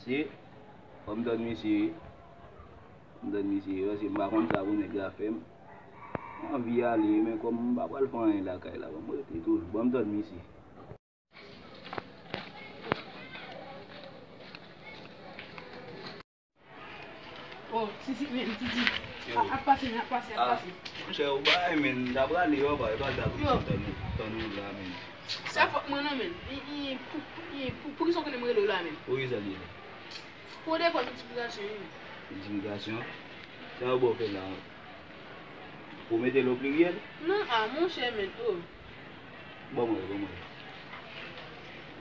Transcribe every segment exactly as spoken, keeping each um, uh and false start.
Fò m tann misye. Fò m tann misye, paske m pa konn sa pou nèg la fè m. Mwen anvi ale, men kòm m pa pral fè anyen lakay la, ban m rete toujou. Ban m tann misye. Oh, Titi, men, Titi. Yo. Ap pase, men, ap pase, ap pase. Monchè, ou bay, men, m ta prale, yo, bay, pa ta pou tann ou la, men. Sa fòt mwen non, men. Poukisa w konnen m rele w la, men? Poukisa li la? Pou devan miltiplikasyon, wi. Miltiplikasyon? Sa yo ba w fè la? Ou mete l o pliryèl? Non, a, monchè, men, oh. Ban mwen, ban mwen.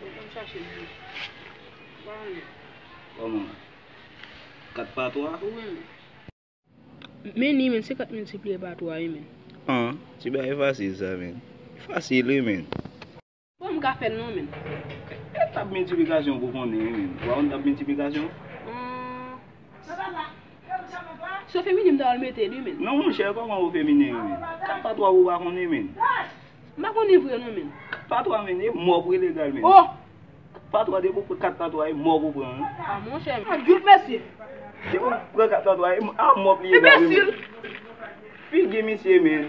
Bon, ban m chache l. Kòman? Kat pa twa? Wi, men. Men ni, men, se kat miltipliye pa twa, wi, men. An, ti bagay fasil sa, men. Fasil, wi, men. Bon, m ka fè l non, men. E tab miltiplikasyon pou konnen, wi, men. Ou pa konn tab miltiplikasyon? Se o feminen m ta al mete l, wi, men. Non, monchè, kòman o feminen, wi, men? Kat pa twa ou pa konnen, men. M pa konnen vre non, men. Kat pa twa, men, e mò pou ilegal, men. Oh! Kat pa twa, depi w pran kat pa twa, e mò pou pran, wi. A, monchè. A, djouk mesye. Depi w pran kat pa twa, e a mò pou ilegal, wi, men. Enbesil. Figi misye, men.